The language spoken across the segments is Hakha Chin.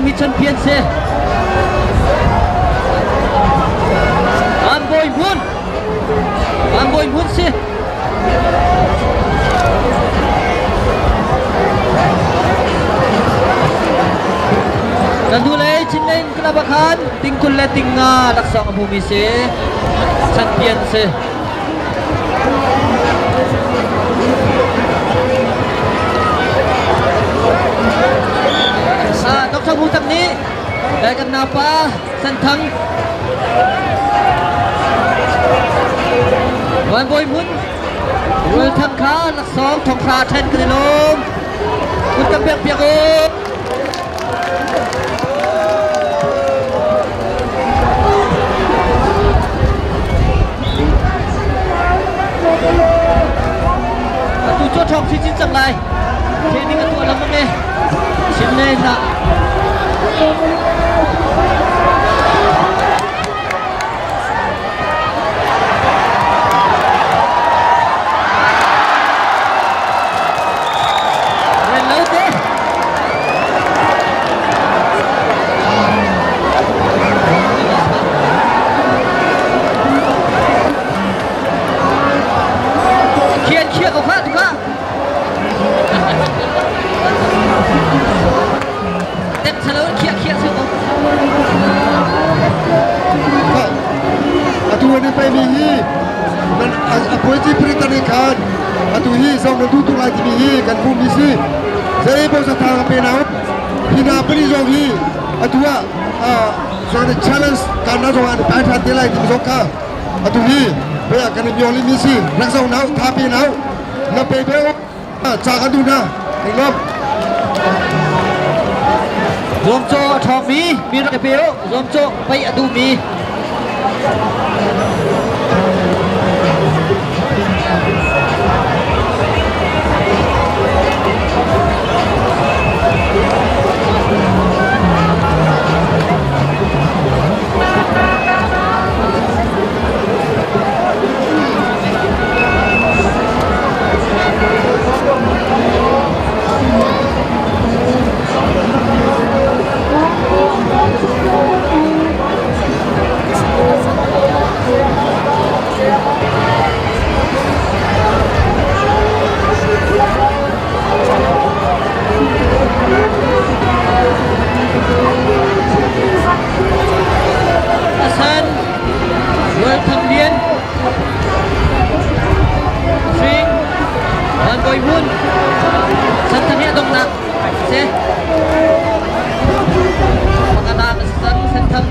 mi champion si. Van Bawi Hmun. Van Bawi Hmun si. Kan hnulei Chinleng club ah khan ting 20 le ting nga laksawng a hmumi si. Champion si. Dr. Bu Tak nih dai kan napa Santhang Van Bawi Hmun Rual Thang kha laksawng thonghra ṭhen kan i lawm. Kut kan pek piak u. Atu cu ṭhawng chinchin cang lai. Training a tuah lengmang e. Chim le hlah. Rel lo te. Khian khia ko kha tu kha. Tek chalo khia khia chu ko. Atu an i peimi hi nan a puaici Britain khan atu hi zong na duh tu lai timi hi kan hmuhmi si. Zei bo sa thang pe nau hi na pali zong hi atu ah zong challenge kan na zong an pai than te lai timi zong kha atu hi pe kan i myoli mi si rak zong nau tha pe nau na pe pe ca kan duh na kan lawm. Zuamcaw a ṭhawngmi mi rak i pe u. Zuamcaw paih a duhmi. Asan Rual Thang Lian Hring Van Bawi Hmun Santhang hi a donghnak si. Panganak a si cang Senthang.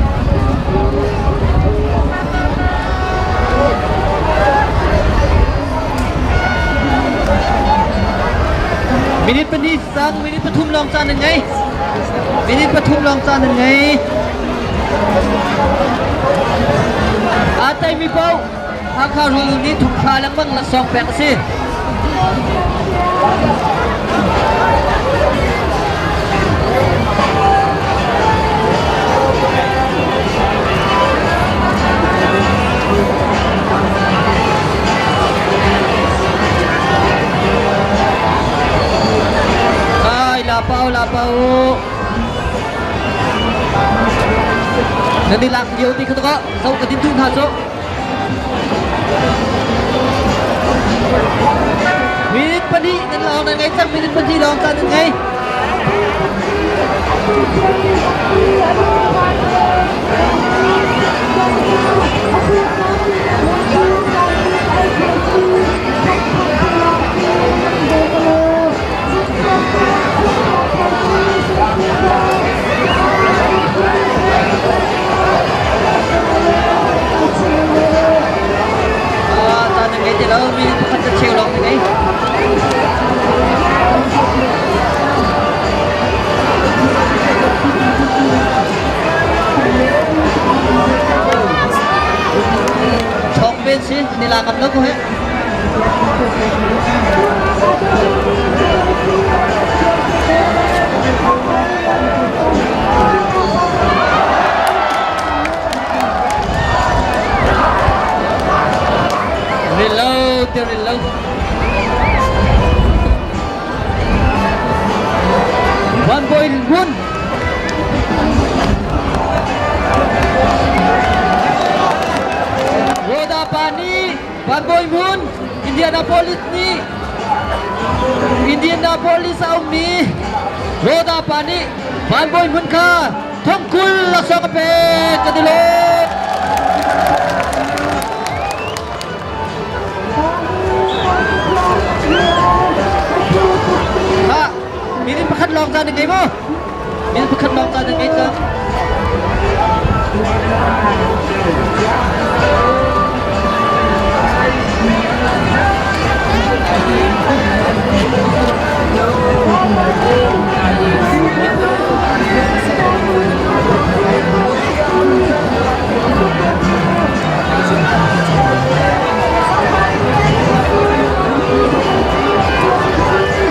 Minute 2 sang minute 3 lawng caan nan ngei. Minute 3 lawng caan nan ngei. Aa taimi paoh Hakha Rul nih thonghra lengmang laksawng pek a si. Ai la pau la pau. Nan i lak lio ti kha to zo ka din tu hna cu. Minute 2 nan lawng nan ngei cang minute 2 lawng caan nan ngei. Caan nan ngei ti lo minute pakhat ka cheu lawng nan ngei. Thawng ven si ni la ngam lo ko he. Rilo te rilo. One point one. Roda pa nih Van Bawi Hmun Indianapolis nih Indianapolis a ummi Roda pa nih Van Bawi Hmun kha thongkul laksawng a pek kan i lawm. Ha, minute pakhat lawng caan na ngei maw? Minute pakhat lawng caan na ngei cang.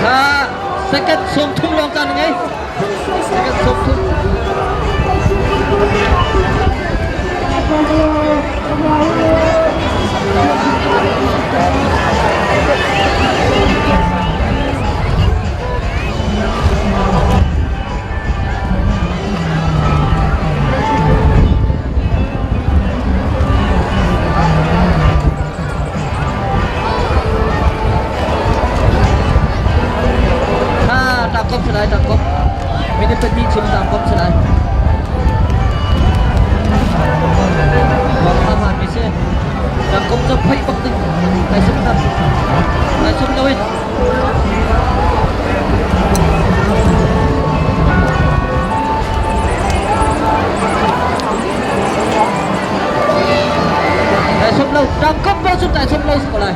Kha second sawm thum lawng caan na ngei. Second sawm thum. Kha tangkop si lai tangkop. Minute pahnih chung tangkop si lai. Wang ma mi si. Tangkop cu phei bak ding. Nai sum na. Nai sum lo in. Nai sum lo. Tangkop bo sum nai sum lo si ko lai.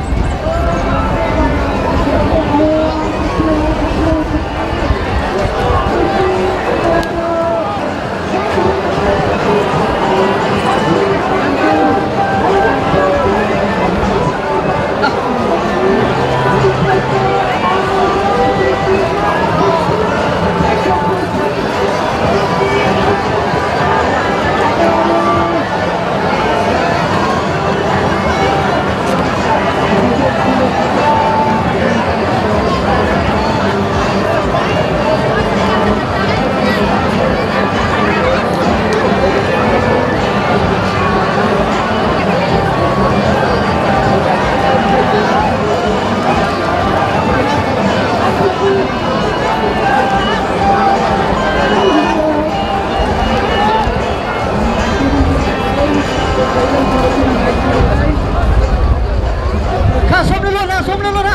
Kha som lu na som lu na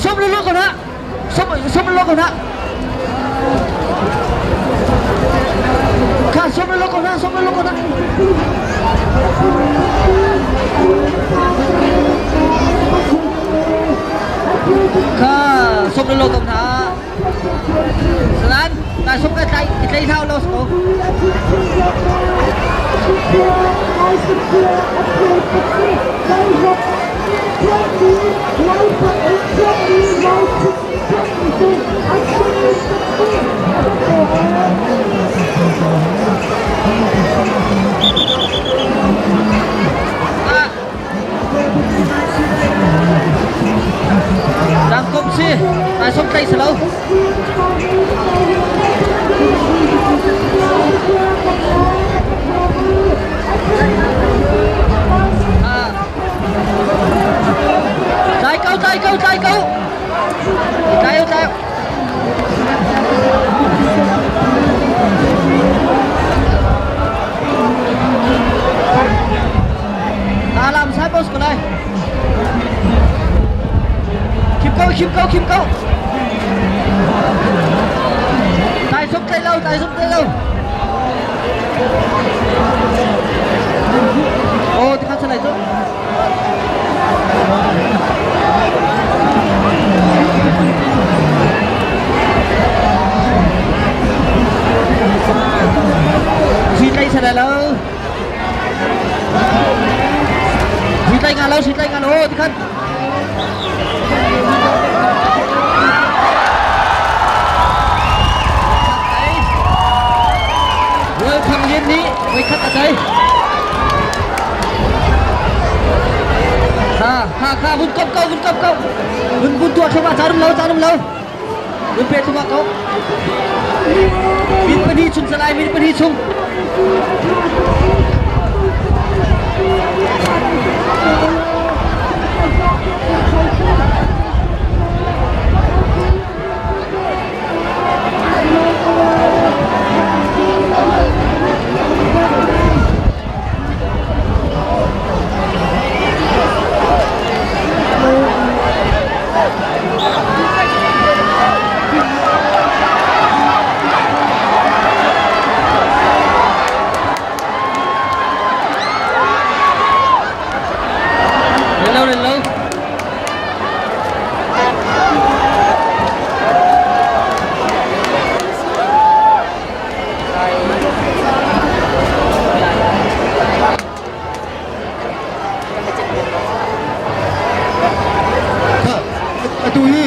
som lu ko na som som lu ko na Kha som lu ko na som lu ko na Kha som lu ko na Salan ta som ka tlai tlai thau lo ko. Tangkom si, ta som tlai si lo. Tlai ko, tlai ko, tlai ko. Tlai ko, tlai. Ta lam sai bos ko lai. Khim ko, khim ko, khim ko. Tai sum tlai lo, tai sum tlai lo. Oh, tikhan salai tu. Sui tlai salai lo. Sui tlai nga lo, sui tlai nga lo, tikhan. Rual Thang Lian nih voikhat a tei. Kha, kha, kha, vun kop ko, vun kop ko. Vun vun tuah thluahmah, caan um lo, caan um lo. Vun pe thluahmah ko. Min pahnih chung salai, min pahnih chung. rel lo. Atu hi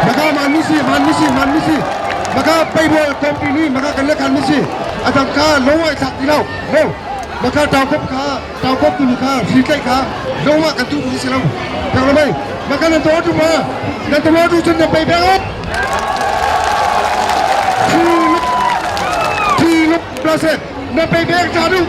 Maka man mi si man mi si man mi si maka paibol kompi ni maka kan le kan mi si atang ka lowai thak ti lo mo maka tau kop kha tau kop tu kha hri tlaih kha lowah kan tu mi si lo thang lo mei maka nan to tu ma nan to tu chun nan pei beng Thi lup plus nan pei beng cha du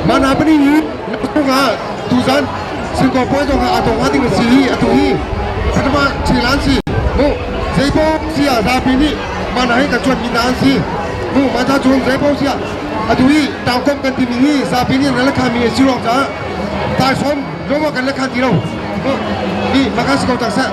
Mana pani hi ah tuzan Singapore zong ah atong ding a si hi atu hi Patama Chilan si mu zeipo sia zapi nih mana hi kan chuan mi na an si mu ma ta chung zeipo sia atu hi tangkom kan timi hi zapi nih nan la mi si ruang caah taisawm lawma kan la khan ti lo ni makas ko tak sa.